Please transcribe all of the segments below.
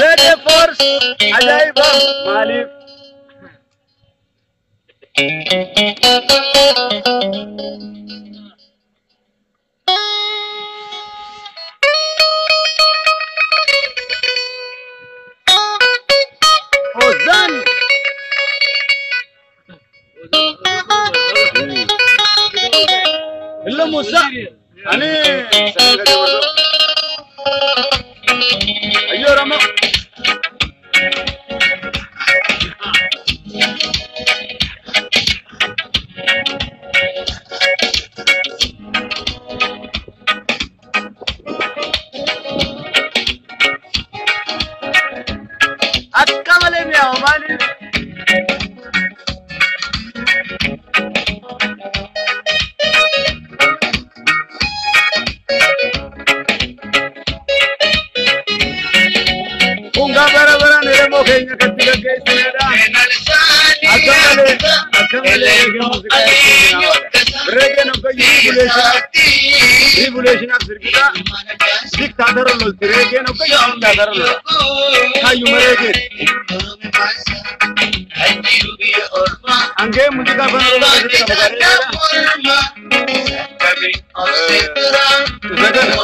Reggae Force ajaa'iba maaliif? Ozan! Illa Musa! Ani! Ayyo Rama! Akka malee mi'aawa maaliif? Kun bara baraan Oromoo keenya kan itti gaggeessinedha. Akka malee reggae muuziqaa jechuun reggae hoggayyuu rivuleeshinaaf sirbita. Diktaatara lolti reggae hoggayyuu diktaatara lola. Kaayyuma reggae. Hangee muuziqaa afaan Oromoo keessatti qabu gaariidha. Isa kana.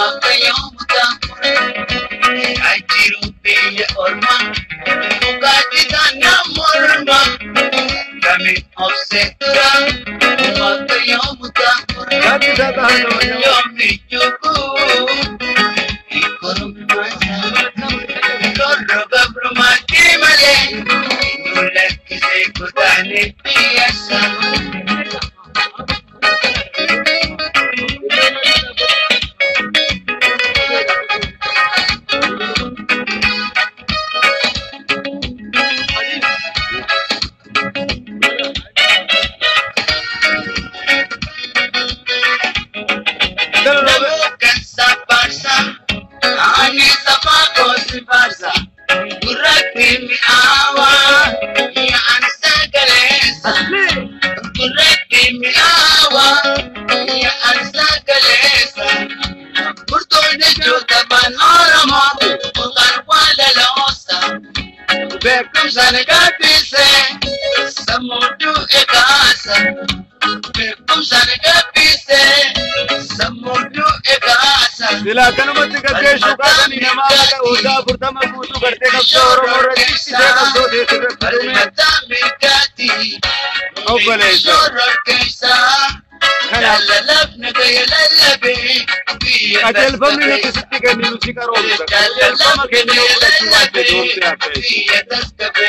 Gaatti isaa tahaa Sila akkanumatti gaggeessuu kaasanii namaa maqaa waggaa 40 guutuu gartee qabsoo Oromoo irratti ittisee qabsoo teessirratti dhume obboleessa. Kanaaf qajeelfamni nuti sitti kenninu si qaroomsa. Qajeelfama kenninu fudhachuu baatte doomte hafe.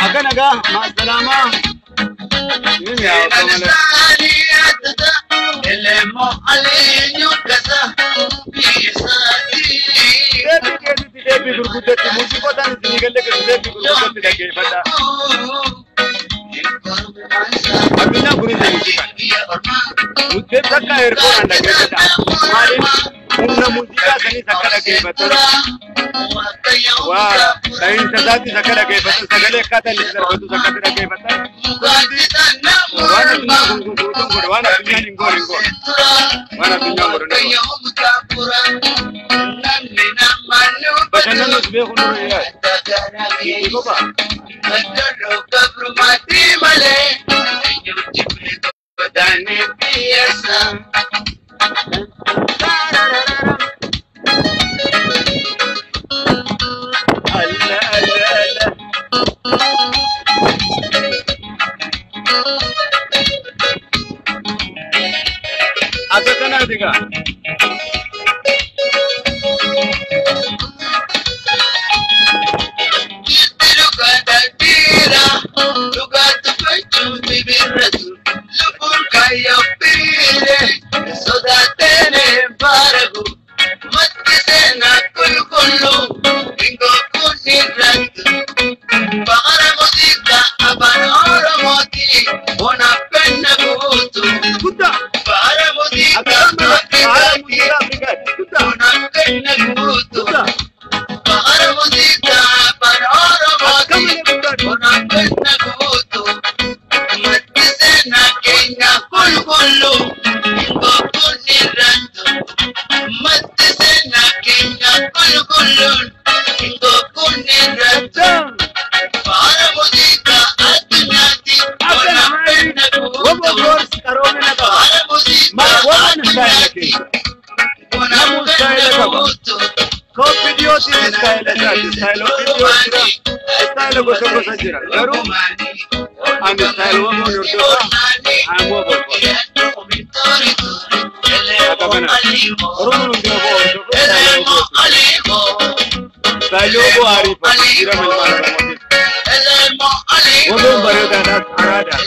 Akka nagaa maasalaamaa ni mi'aawa akka malee. Deebii keessatti deebii gurguddatti muuziqootaan isinii galle keessatti deebii gurguddatti dhaggeeffadha. Addunyaan kunis muuziqaadha. Nuti takka eerfoonaan dhaggeeffadha. Maaliif humna muuziqaa saniis akka dhaggeeffatan waa dhahiinsa isaatis akka dhaggeeffatan sagalee akkaataa inni darbatus akkatti dhaggeeffatan waan addunyaan kun guutuun godhe waan addunyaan hin goone hin goone waan addunyaan godhe hin goone. Bashannanus beeku nurra yaadu. Itti kophaa. Allah Allah Allah. Akka kanaati gaa. Guddaa. Akka Istaayila isaati. Istaayila ofiitti jira. Istaayila gosa gosa jira. Garuu ani istaayila Waboon hordofaa. Ani Waboo. Akka kana. Oromoon hundi Waboo hordofu istaayila Waboo. Istaayilli Waboo ariifata. Jijjiirama ilmaan Oromootiif. Waboon bareedaadhaas araada. Waa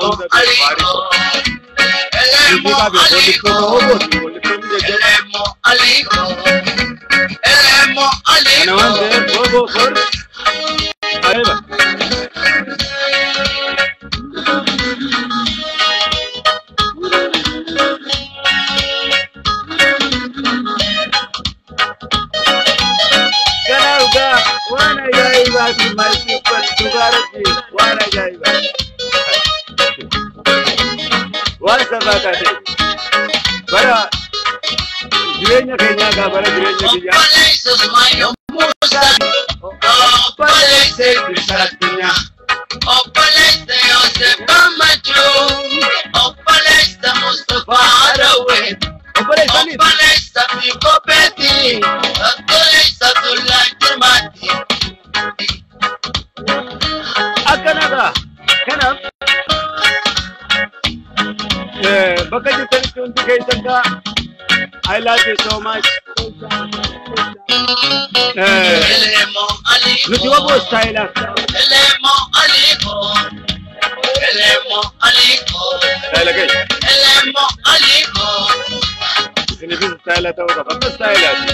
hunda beeku ariifata. Muuziqaa beeku. Weellistoota Wabooti. Weellistoonni jajjaboo. Kana waan ta'eef Waboo for ajaa'iba. Kanaaf gaa waan ajaa'ibaati my people dhugaa rabbi waan ajaa'ibaati. Waan sabaa taate bara jireenya keenyaa gaa bara jireenya kiyyaa. Obboleessa ibsa addunyaa. Obboleessa Yoosef Gammachuu, obboleessa Mustapha Harawee, Obboleessaniif obboleessa Fiikoo Beetii, obboleessa Tullaa Jirmaati. Akkana gaa kanaaf bakka jirtanitti hundi keessan gaa I love you so much. Elemoo Aliko, Nuti Waboo istaayilaaf Elemoo Aliko, Elemoo Aliko, istaayila keenya. Elemoo Aliko. Isiniifis istaayila ta'uu qaba. Akka istaayilaati.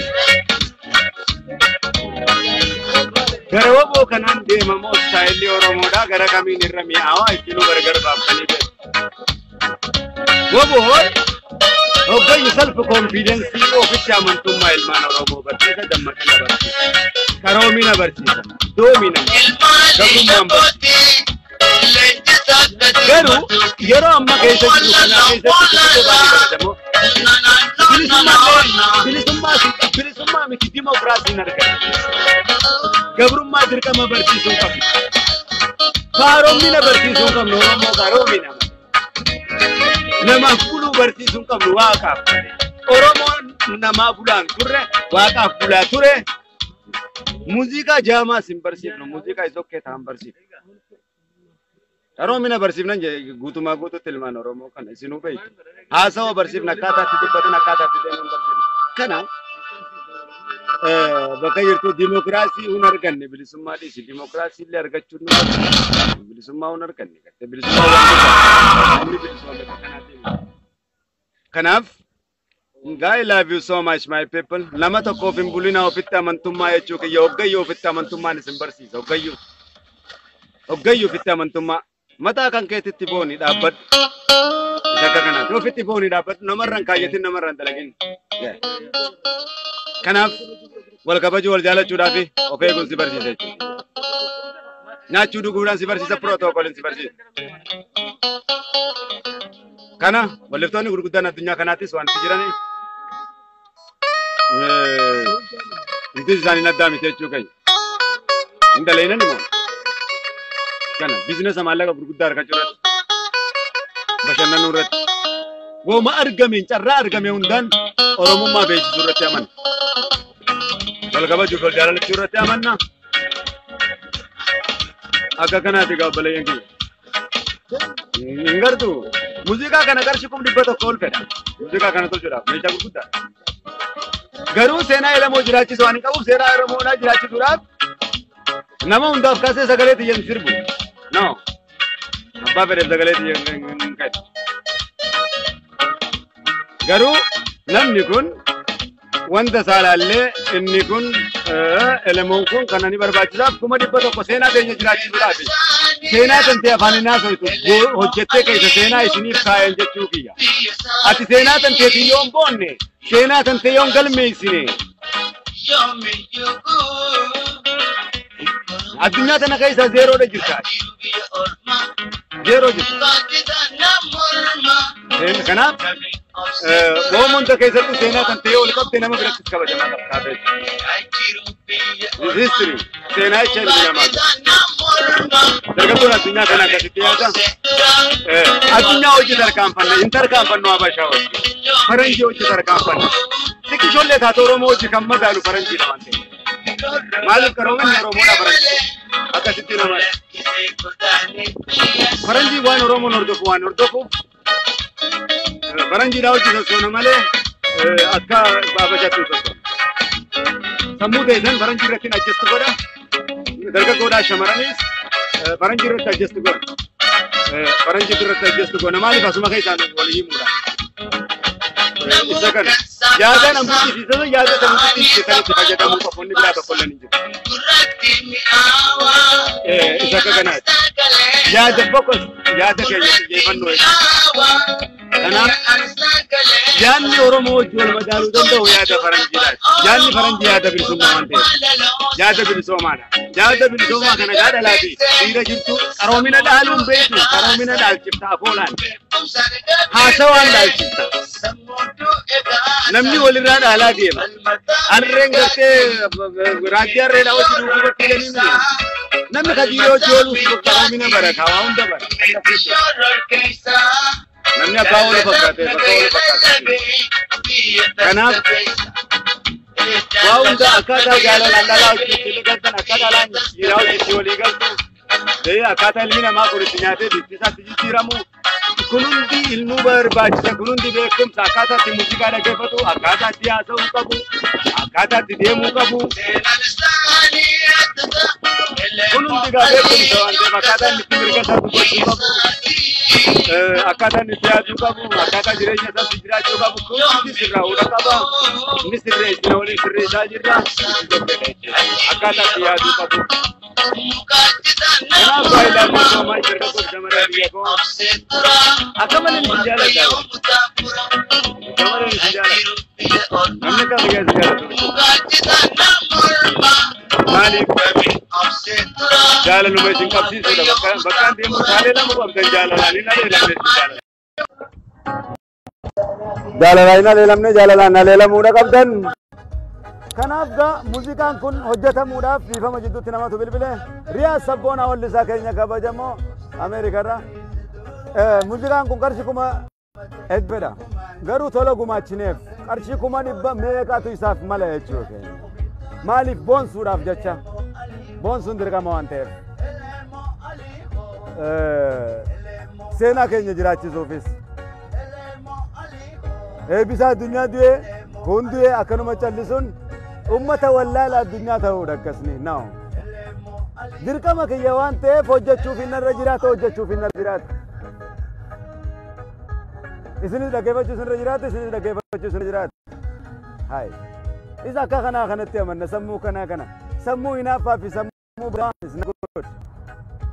Gara Waboo kanaan deemamoo istaayilli Oromoodhaa gara kamiin irra mi'aawaa ittiin gargar baaftanii beeku. Waboon hogganyi self confidence ofitti amantummaa ilmaan Oromoo barsiisa, dammaqina barsiisa, qaroomina barsiisa, doomina Ilmaanii gabrummaan barsiisa. shakkootii, leenjisaa gadi Garuu yeroo amma keessa jiru kana keessatti tokko baay'ee kabajamoo bilisummaa bilisummaa bilisummaa miti dimokiraasiin argata. Gabrummaa dirqama barsiisuu qabna. Qaroomina barsiisuu qabna Oromoo qaroomina. Namaaf buluu barsiisuu qabnu waaqaaf malee. Oromoon namaa bulaan turre waaqaaf bulaa ture. Muuziqaa jaamaas hin barsiifnu. Muuziqaa is okay ta'an barsiifnu. Qaroomina barsiifnan guutumaa guututti ilmaan Oromoo kana isinuu beektu. Haasawa barsiifna akkaataa itti dubbatan akkaataa itti deeman barsiifna. Kanaaf bakka jirtu dimokiraasii hin arganne bilisummaa dhiisi. Dimokiraasii illee argachuun nu barbaachisa. Bilisummaa hin arganne gartee bilisummaa waan barbaachisa. Namni bilisummaa bakka kanaatiin. Kanaaf I love you so much my people. Nama tokkoof hin bulina ofitti amantummaa jechuu kiyya hoggayyuu ofitti amantummaan isin barsiisa hoggayyuu. Hoggayyuu ofitti amantummaa. Mataa kan keetitti booni dhaabbadhu. Isa akka kanaati. Ofitti booni dhaabbadhu. Namarraan kaayyatin namarraan dalagin. Kanaaf wal kabajuu wal jaalachuudhaaf of eeguun si barsiisa jechuudha. Nyaachuu dhuguudhaan si barsiisa pirootokooliin si barsiisa. Kana walliftoonni gurguddaan addunyaa kanaattis wanti jirani inti isaanii addaa miti jechuu keenya. Hin daleenan immoo. Kana biizinasa maallaqa gurguddaa argachuu irratti bashannanuu irratti wooma argameen carraa argame hundaan Oromummaa beeksisuu irratti amanna. Wal kabajuuf wal jaalachuu irratti amanna. Akka kanaati egaa obboleeyyan kiyya. Hin gartuu muuziqaa kana qarshii 100,000 ol fedha. Muuziqaa kana tolchuudhaaf meeshaa gurguddaadha. Garuu seenaa Elamoo jiraachisuu waan hin qabuuf seenaa Oromoodhaa jiraachisuudhaaf nama hundaaf kaasee sagalee xiyya hin sirbu. No. Abbaa fedheef sagalee xiyya hin kennu. Garuu namni kun wanta saalaallee inni kun Elemoon kun kana ni barbaachisaaf 100,000 seenaa teenya jiraachisuudhaaf. Seenaa kan ta'e afaan hin haasoitu hojjettee keessa seenaa isiniif kaayan jechuu kiyya. Ati seenaa tan teetiin yoon boonne seenaa tan ta'e yoon galmeessine addunyaa tana keessa zeeroodha jirta. Zeeroo jirta. Kanaaf Wooma hunda keessattuu seenaa kan ta'e ol qabde nama birattis kabajamaa qabda jechuudha. History seenaa jecha ilmi namaa. Dargaggoon addunyaa kana akkasitti yaada. Addunyaa hojii tarkaanfanna hin tarkaanfannu Habashaa hojii. Faranjii hojii tarkaanfanna. Xiqqishoollee taate Oromoo hojii kan madaalu faranjiidha waan ta'eef. Maaliif qaroominni Oromoodhaa faranjii akkasitti nama faranjii waan Oromoon hordofu waan hordofuuf faranjiidhaa hojii sossoona malee akka baabashaatti sossoona. Sammuu teessan faranjii irratti adjust godha. Dargaggoodhaa shamarranis faranjii irratti adjust godha. Faranjii irratti adjust godha. Maaliif asuma keessaan wal himuudha. Isa kana yaada namtichi fi yaada namtichi kan itti fayyadamuu qabu inni biraa tokko illee hin jiru. Isa akka kanaati. Yaada focus yaada keenya xiyyeeffannoo jechuudha. Kanaaf yaadni Oromoo wajjin wal madaaluu danda'u yaada faranjiidhaati. Yaadni faranjii yaada bilisummaa waan ta'eef. Yaada bilisoomaadha. Yaada bilisoomaa kana gaadha laati. Dhiira jirtu qaroomina dhaaluun beektu qaroomina dhaalchifta afoolaan. Haasawaan dhaalchifta. Namni walirraa dhaalaa deema. Harreen gartee raajii harreedhaa hojii duuba galanii miti. Namni kadiiree hojii ooluuf qaroomina barata waa hunda bara. Namni abbaa oolu fakkaate bakka oolu fakkaate. Kanaaf waa hunda akkaataa jaalalaan dhalaa hojiitti walii galtan akkaataa dhalaan dhiiraa hojiitti walii galtu akkaataa ilmi namaa kun itti nyaatee bifti isaatti jijjiiramu kun hundi ilmuu barbaachisa kun hundi beekumsa akkaataa itti muuziqaa dhaggeeffatu akkaataa itti haasa'uu qabu akkaataa itti deemuu qabu kun hundi gaa beekumsa waan ta'eef akkaataa inni itti mirga isaa dubbachuu qabu akkaataa inni itti yaaduu qabu akkaataa jireenya isaatti jiraachuu qabu kun hundi sirraa'uudha qaba inni sirreessina waliin sirreessaa jirra akkaataa itti yaaduu qabu. Kanaaf baay'inaan misoomaa dargaggoo shamarran biyya koo akka malee isin jaalladha. Akka malee isin jaalladha. Namni akka biyya isin jaallatu. Maaliif jaalaluma isin qabsiisudha. Bakka deemu saalee lama qabdan jaalalaan hin aleelamne isin jaalladha. Jaalalaan hin aleelamne jaalalaan aleelamuudha qabdan. Kanaaf gaa muuziqaan kun hojjetamuudhaaf dhiifama jidduutti namatu bilbile Riyaas Sabboonaa wallisaa keenya kabajamoo Ameerikarraa. Muuziqaan kun qarshii 1,000 garuu tola gumaachineef qarshii 100,000 meeqatu isaaf mala jechuu keenya. Maaliif boonsuudhaaf jecha boonsuun dirqama waan ta'eef. Seenaa keenya jiraachisuufis. Eebbisaa addunyaa du'ee kun du'ee akkanuma callisuun ummata wallaala addunyaa ta'uudha akkasni naaw. Dirqama kiyya waan ta'eef hojjechuuf hin irra jiraata hojjechuuf hin irra jiraata. Isinis dhaggeeffachuu isin irra jiraata isinis dhaggeeffachuu isin irra jiraata. Hayi. Isa akka kanaa kanatti amanna sammuu kanaa kana sammuu hinaaffaa fi sammuu biraa isin godhu.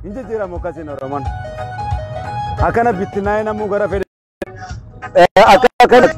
Hin jijjiiramu akkasiin Oromoon. Akkana bittinaa'ee namuu gara fedhe. Akka kana.